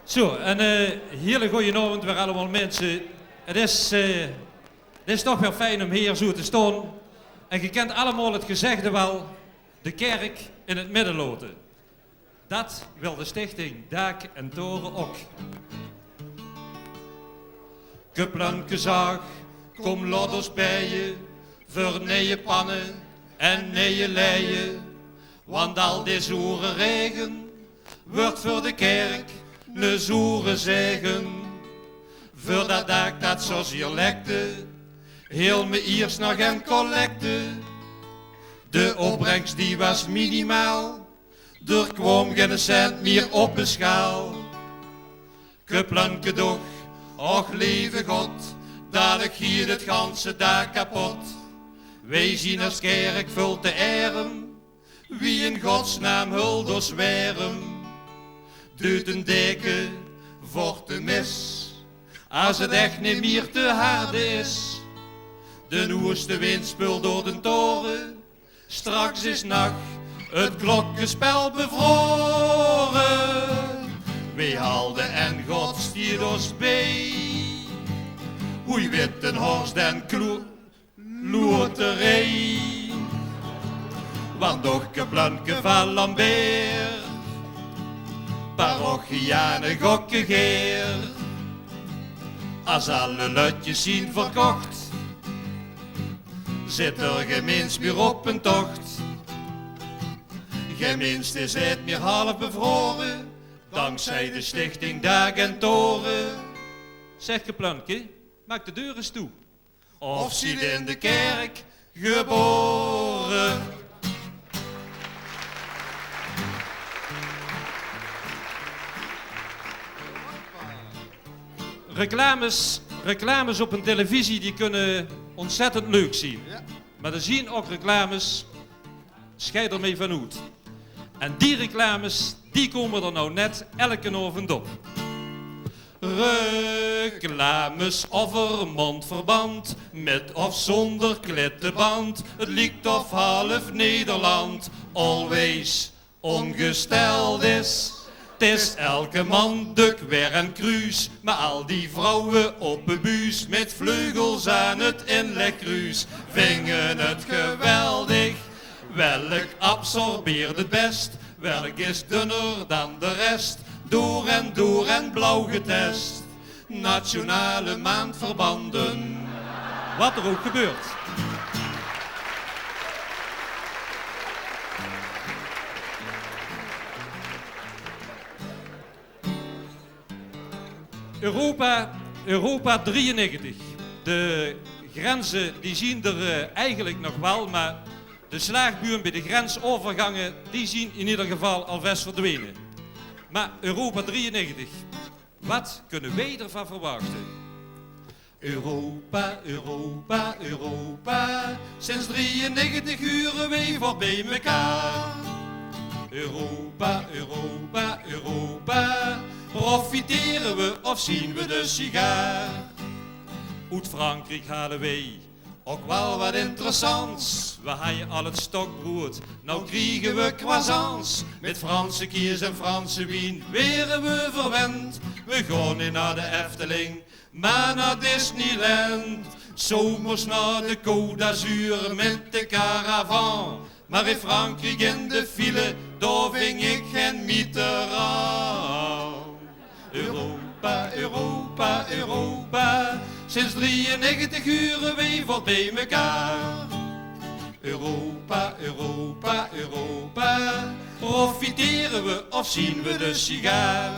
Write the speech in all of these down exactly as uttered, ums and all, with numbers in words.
Zo, en eh hiele goojenaovend weer allemaol, minse. Het is, eh, het is toch weer fijn um heer zo te staon. En ge kent allemaol het gezegde wel: de kerk in het midde laote. Dat wil de stichting Daak en Tore ok. Keplanke zaag, kom, laot os beie veur neje panne en neje leie. Want al die zoere regen wuuert veur de kerk ne zoere zegen. Veur dat daak dat zo zier lekte, heel me iers nog en collecte. De opbrengs die was minimaal, d'r kwaam genne cent mier op de schaal. Keplanke doch, och leve God, dat ik hier dit ganse daak kapot. Wij zien as kerk vul te erm. Wie in godsnaam hult os werm? Duut en deke vort de mis, as het echt neet mier te harde is. De noeste wind speult door den tore. Straks is nach het klokkespel bevrore. Wij halde en God stiet os bij. Hoe wit den Horst en kloe loterij. Want och, Keplanke van Lambert, parochiane gokkegeer. As alle lotjes zien verkocht, zit er gemins mier op en tocht. Gemins is het mier half bevrore, dankzij de stichting Daak en Tore. Zeg, Keplanke, maak de deur eens toe. Of ziet in de kerk gebore. Reclames, reclames op een televisie, die kunnen ontzettend leuk zien. Ja. Maar er zien ok reclames, schei er mee van oet. En die reclames, die komen er nou net elke aovend op. Reclames over mondverband, met of zonder klitteband. Het liekt of half Nederland always ongesteld is. 't Is elke man duk weer en kruus, maar al die vrouwen op de buus met vleugels aan het inlegkruus vingen het geweldig. Welk absorbeert het best? Welk is dunner dan de rest? Door en door en blauw getest. Nationale maandverbanden. Wat er ook gebeurt. Europa, Europa drieënnegentig. De grenzen die zien er eh, eigenlijk nog wel, maar de slaagbuum bij de grensovergangen, die zien in ieder geval alvast verdwenen. Maar Europa drieënnegentig, wat kunnen wij ervan verwachten? Europa, Europa, Europa. Sinds drieënnegentig huren wij vort bij mekaar. Europa, Europa, Europa. Profiteren we of zien we de sigaar? Oet Frankrijk halen wij ok wel wat interessants. We haje al het stokbrood, nou kriegen we croissants. Met Franse kies en Franse wien weren we verwend. We gaan niet naar de Efteling, maar naar Disneyland. Zomers naar de Côte d'Azur met de caravan. Maar in Frankrijk in de file, daar ving ik geen mieter aan. Europa, Europa, Europa. Sinds drieënnegentig huren wij vort bij mekaar. Europa, Europa, Europa. Profiteren we of zien we de sigaar?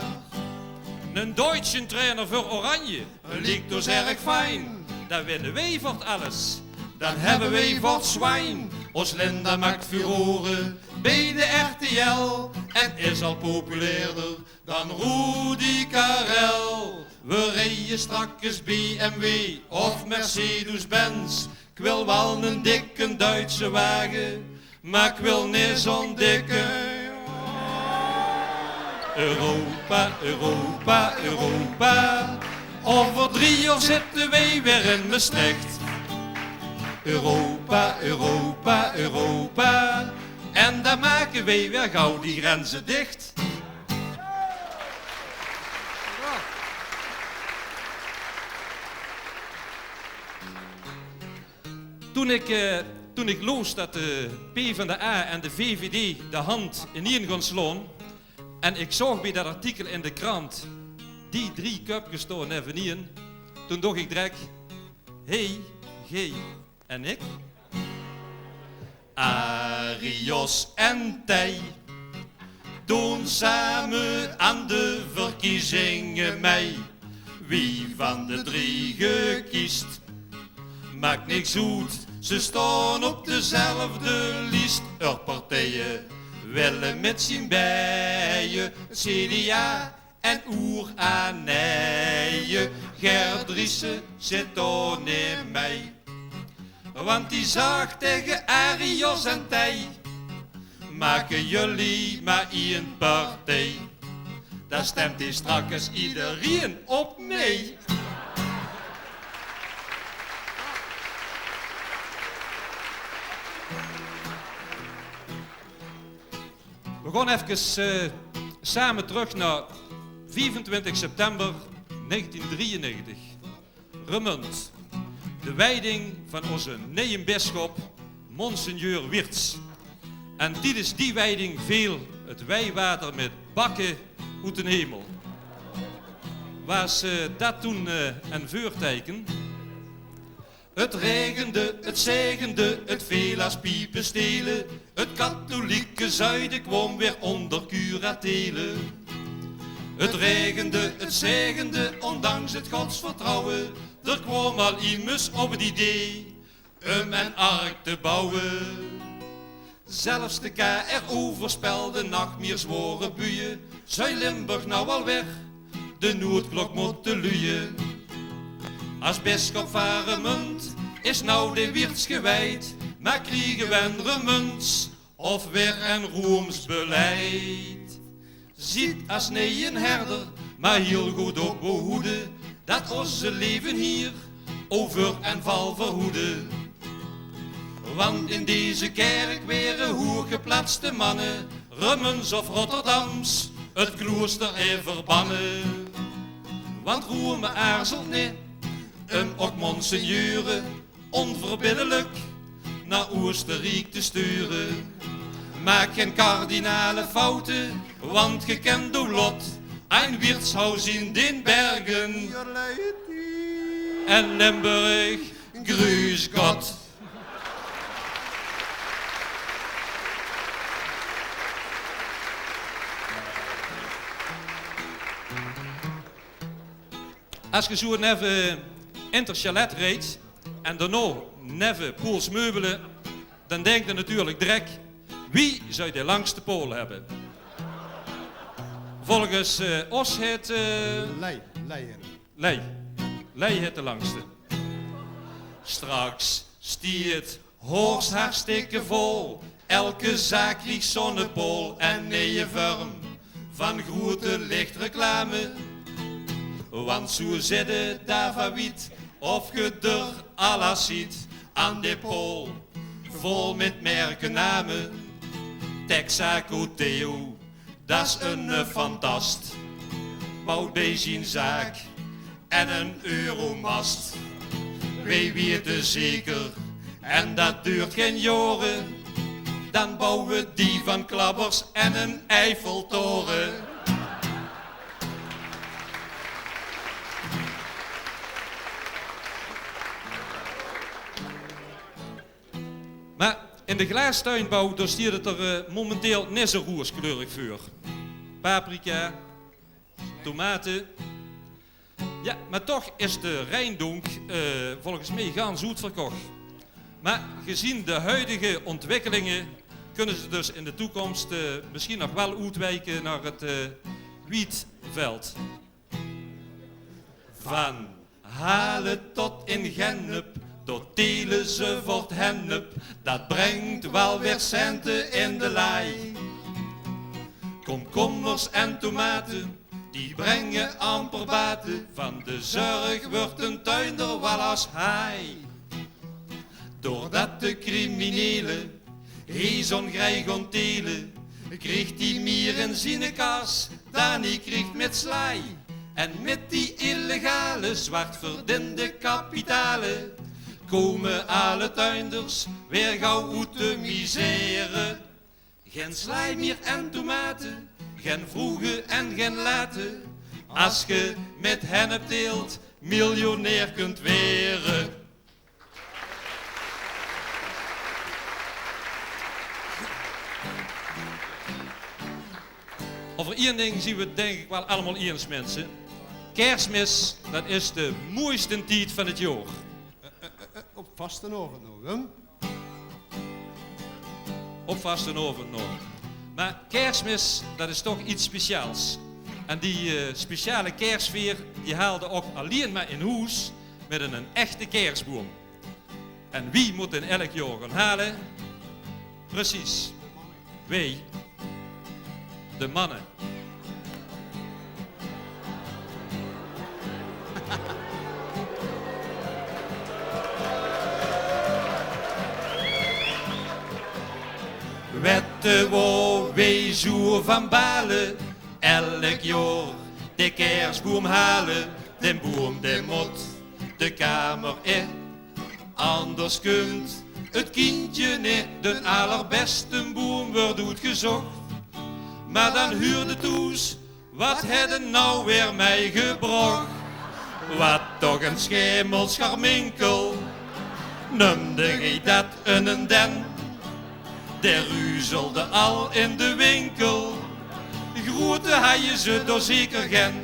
Een Duitse trainer voor Oranje. Liekt ons erg fijn. Dan winnen wij vort alles. Dan hebben wij vort zwijn. Os Linda maakt furoren bij de R T L en is al populairder dan Rudi Carel. We rijden straks B M W of Mercedes-Benz. Ik wil wel een dikke Duitse wagen, maar ik wil niet zo'n dikke. Europa, Europa, Europa. Over drie uur zitten wij weer in Maastricht. Europa, Europa, Europa. En dan maken wij weer gauw die grenzen dicht. Toen ik, eh, toen ik loos dat de P van de A en de V V D de hand ineen gaon slaon, en ik zoog bij dat artikel in de krant die drie köpkes staon neveneen, toen docht ik drek: hé, hey, gej en ik? Arie, Jos en Thei doon same aan de verkiezinge mei. Wie van de drie ge kiest, maak niks oet, ze staon op dezelfde liest. Eur partije wille mit zien beie, C D A en Oer aan Neie. Ger Driessen zit dao neet mei, want die zag tege Arie, Jos en Thei: make jullie maar ien partij, daar stemt die strakkes iedereen op mee. We gaon efkes, eh, same trök nao viefentwintig september negentien drieënnegentig. Remunj. De wijding van ózze nieje bisschop, monseigneur Wiertz. En tiedes die wijding veel het wijwater mit bakke oet den hemel. Waas, eh, dat toen, eh, en veurteiken? Het regende, het zegende, het veel as piepe stele. Het katholieke zuide kwaam weer onder curatele. Het regende, het zegende, ondanks het godsvertrouwe. D'r kwaam al iemes op het idee um en ark te bouwe. Zelfs de K R O veurspelde nog mier zwaore buie. Zui Limburg now al weg de noedklok mótte luie? As bisschop van Remunj is now de Wiertz gewijd, maar kriege we en Remunjs of weer en Roems beleid? Ziet as nieje herder, maar hiel good op behoede, dat ózze leven hier euver en val verhoede. Want in deze kerk were hoeggeplaatste manne, Remunjs of Rotterdams, het kloester in verbanne. Want Roeme aarzelt neet um ok monseigneure onverbiddelik nao Oostenriek te sture. Maak gen kardinale foute, want ge kent ow lot. Ein Wiertz hou zien den Bergen en Limburg, grüß Gott. As ge zoe neve Interchalet reed en daonao neve Pools Meubele, dan dinkt ge natuurlik drek: wie zui de langste paol hebbe? Volges, eh, os het, eh, Lei, Lei. Lei. Lei het de langste. Straks stiet Horst hartstikke vol. Elke zaak krieg zoe'ne paol en nieje vörm van groete lichtreclame. Want zoe zit het dao van wied of ge d'r alles ziet aan de paol. Vol mit merkename. Texaco Theo, dat is 'ne fantast. Bouwt bij zien zaak en 'n Euromast. Wij wete zeker, en dat duurt gen jaore, dan bouwe die van Klabbers en 'n Eiffeltore. Maar in de glaastuinbouw, dao stiet het d'r, eh, momenteel neet zoe rooskleurig veur. Paprika, tomate. Ja, maar toch is de Rijndonk, eh, volges mej gans oetverkoch. Maar gezien de huidige ontwikkelinge kunne ze dus in de toekomst, eh, misschien nog wel oetwijke nao het, eh, wietveld. Van Hale tot in Gennep, dao tele ze vort hennep, dat brengt wel weer cente in de laai. Komkommers en tomate, die brengen amper bate, van de zörg wordt 'n tuinder wel as haai. Doordat de criminele hie zoe'n grij gaon tele, kriegt ie mier in ziene kas dan ie kriegt mit slaai. En mit die illegale, zwart verdiende kapitale Kómme alle tuinders weer gauw oet de misère. Gen slaai mier en tomate, gen vroege en gen late. As ge mit hennepteelt miljonair kunt were. Euver ein ding zien we 't, dink ik, waal allemaol eins, minse. Keersmis, dat is de moeiste tied van 't jaor. Eh, eh, eh, op vastenaovend nog, hè? Op vastenaovend nog. Maar Keersmis, dat is toch iets speciaals. En die, eh, speciale keersfeer, die haalde ok allein maar in hoes mit een, een echte keersboom. En wie moet den elk jaor gaon hale? Precies. Wij. De manne. Wette wo wij zoe van bale, elk jaor de keersboom hale, den boom den mot de kamer in. Anders kunt 't kindje neet, den allerbeste boom wordt oetgezocht. Maar dan huurde toes: wat hedde nou weer mij gebrocht? Wat toch een schemel scharminkel, numde gij dat een den? De ruzelde al in de winkel, groete haje ze door zeker gen.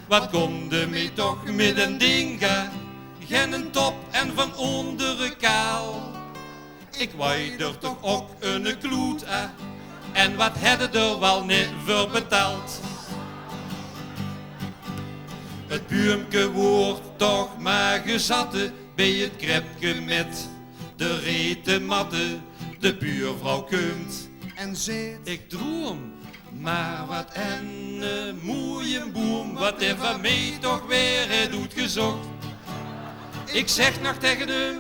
Wat konde mij toch met een ding gaan? Gen een top en van ondere kaal. Ik wei d'r toch ok 'ne kloet a. En wat hedde d'r waal neet veur betaald. 't Buumke woort toch maar gezatte bij 't krepke met de rete matte. De buurvrouw kump en zeet: ik droom. Maar wat 'ne moeie boom, wat 'r van mij toch weer het oetgezocht. Ik zeg nog tegen hem: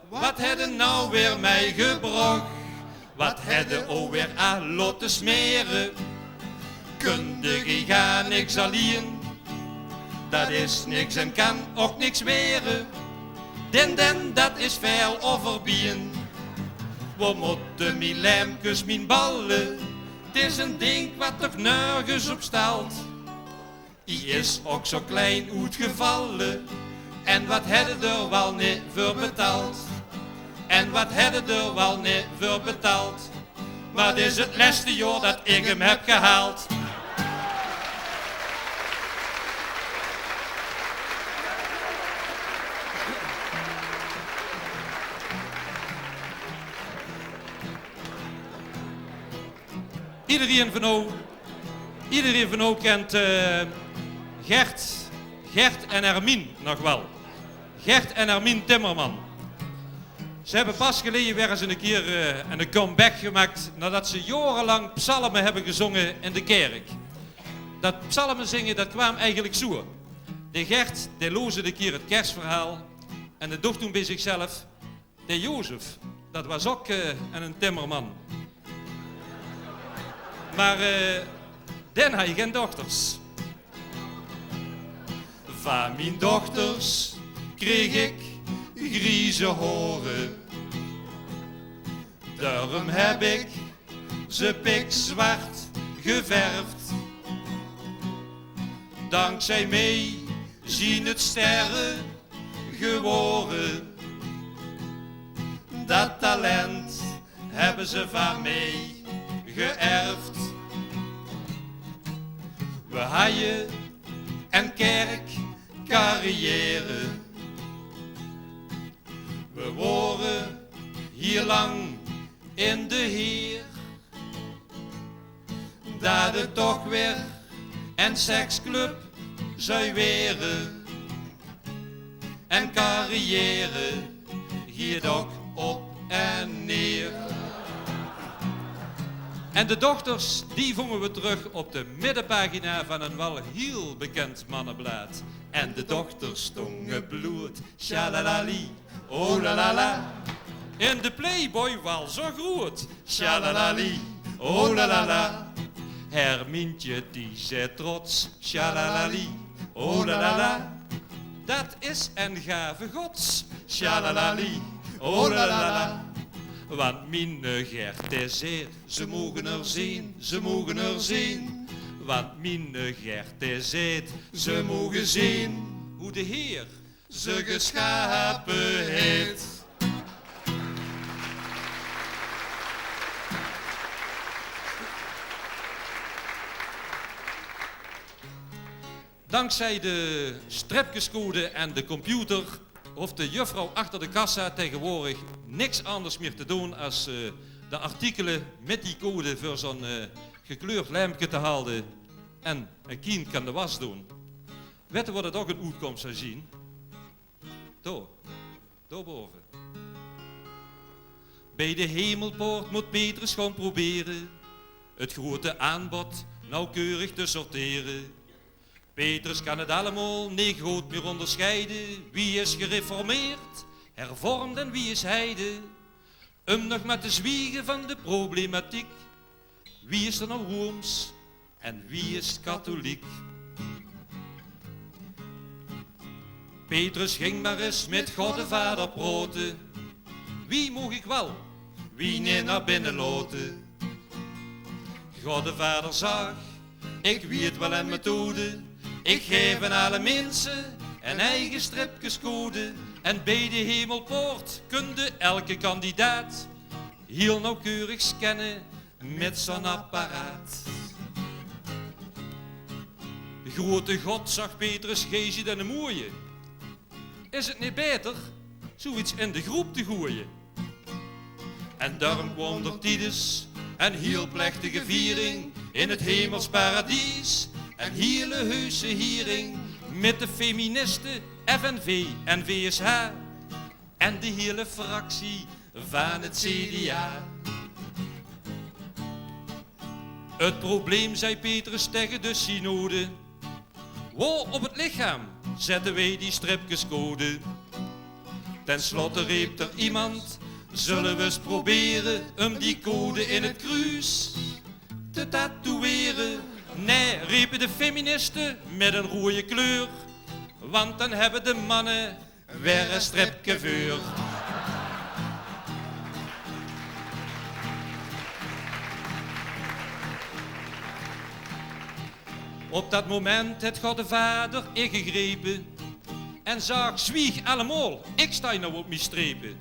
wat hedde nou weer mij gebrocht? Wat hedde o weer a lotte smere? Kunde gij ga niks allein? Dat is niks en kan ok niks were. Den den, dat is veel overbien. Wo motte mien lemkes, mien balle? 't Is een ding wat toch nergens op stelt. I is ok zo klein oetgevalle. En wat hedde d'r waal neet veur betaald? En wat hedde d'r waal neet veur betaald? Maar 't is 't leste jaor dat ik hem heb gehaald. Iedereen van o, iedereen van o kent, eh, Gert, Gert en Hermien nog wel. Gert en Hermien Timmerman. Ze hebben pas geleden weer eens een keer, eh, een comeback gemaakt nadat ze jarenlang psalmen hebben gezongen in de kerk. Dat psalmen zingen, dat kwam eigenlijk zo. De Gert, die loze de keer het kerstverhaal en de docht toen bij zichzelf: de Jozef, dat was ok, eh, en, en timmerman. Maar, eh, den haj gen dochters. Van mien dochters kreeg ik grieze hore. Daarom heb ik ze pikzwart geverfd. Dankzij mij zien het sterren gewore. Dat talent hebbe ze van mij geërfd. We haje en kerkcarrière. We wore hier lang in de heer. Dat het toch weer en seksclub zou were. En carrière giet ok op en neer. En de dochters, die vongen we terug op de middenpagina van een wel heel bekend mannenblaad. En de dochters stongen bloed, sjalalali, oh la la la. In de Playboy wel zo groot, sjalalali, oh la la la. Hermientje die zei trots, sjalalali, oh la la la. Dat is ein gave gods. Sjalalali, oh la la la. Want miene Gert dae zaet, ze moge er zeen, ze moge er zeen. Want miene Gert dae zaet, ze moge zeen. Hoe de Heer ze gesjape haet. Dankzij de strepkescode en de computer hoeft de juffrouw achter de kassa tegenwoordig niks anders meer te doen als, eh, de artikelen met die code voor zo'n, eh, gekleurd lempke te halen en een kind kan de was doen. Wette wat het ook een uitkomst zou zien? Door. Daobove. Bij de hemelpoort moet Petrus gaon probere het grote aanbod nauwkeurig te sortere. Petrus kan het allemaol neet good meer onderscheide. Wie is gereformeerd, hervormd en wie is heide? Um nog maar te zwiege van de problematiek. Wie is er nou rooms en wie is katholiek? Petrus ging maar eens met God de Vader prote. Wie moog ik wel, wie neet naar binnen lote? God de Vader zag: ik weet wel een methode. Ik geef aan alle mensen een eigen strepkescode. En bij de hemelpoort kunde elke kandidaat heel nauwkeurig scannen met zo'n apparaat. Grote God, zag Petrus, geej ziet dan de mooie. Is het niet beter zoiets in de groep te gooien? En daarom kwam er tijdens een heel plechtige viering in het hemels paradies een hele heuse hiering met de feministen, F N V en V S H en de hele fractie van het C D A. Het probleem, zei Petrus tegen de synode, waar op het lichaam zetten wij die strepkescode? Ten slotte reep er iemand: zullen we eens proberen om die code in het kruus te tatoeëren? Nee, repen de feministen met een rode kleur, want dan hebben de mannen weer een strepke veur. Op dat moment het God de Vader ingegrepen en zag: zwieg allemaol, ik sta nou op mien strepen.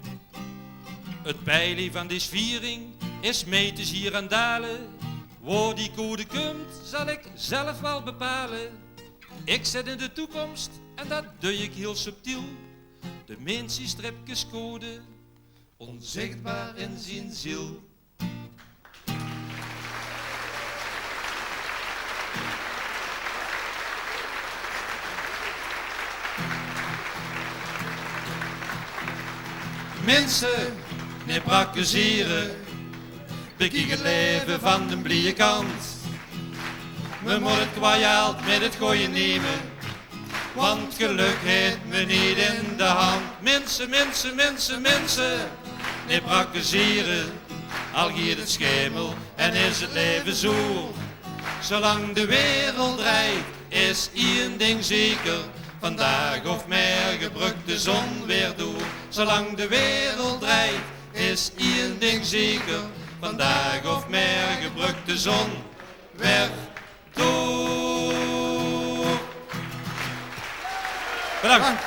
Het pijlie van deze viering is mij te zier aan dale. Waar die code komt, zal ik zelf wel bepalen. Ik zet in de toekomst, en dat doe ik heel subtiel, de mens zien strepkescode onzichtbaar in zien ziel. Mensen, neet brakkesere, bekiek het leven van de blije kant. We moeten het kwaad met het gooie nemen, want geluk heeft me niet in de hand. Mensen, mensen, mensen, mensen, neet brakkesere, al giet het schemel en is het leven zoer. Zolang de wereld draait, is één ding zeker: vandaag of morgen bruk de zon weer door. Zolang de wereld draait, is één ding zeker: vandaag of morgen bruk de zon weer door. Bedankt.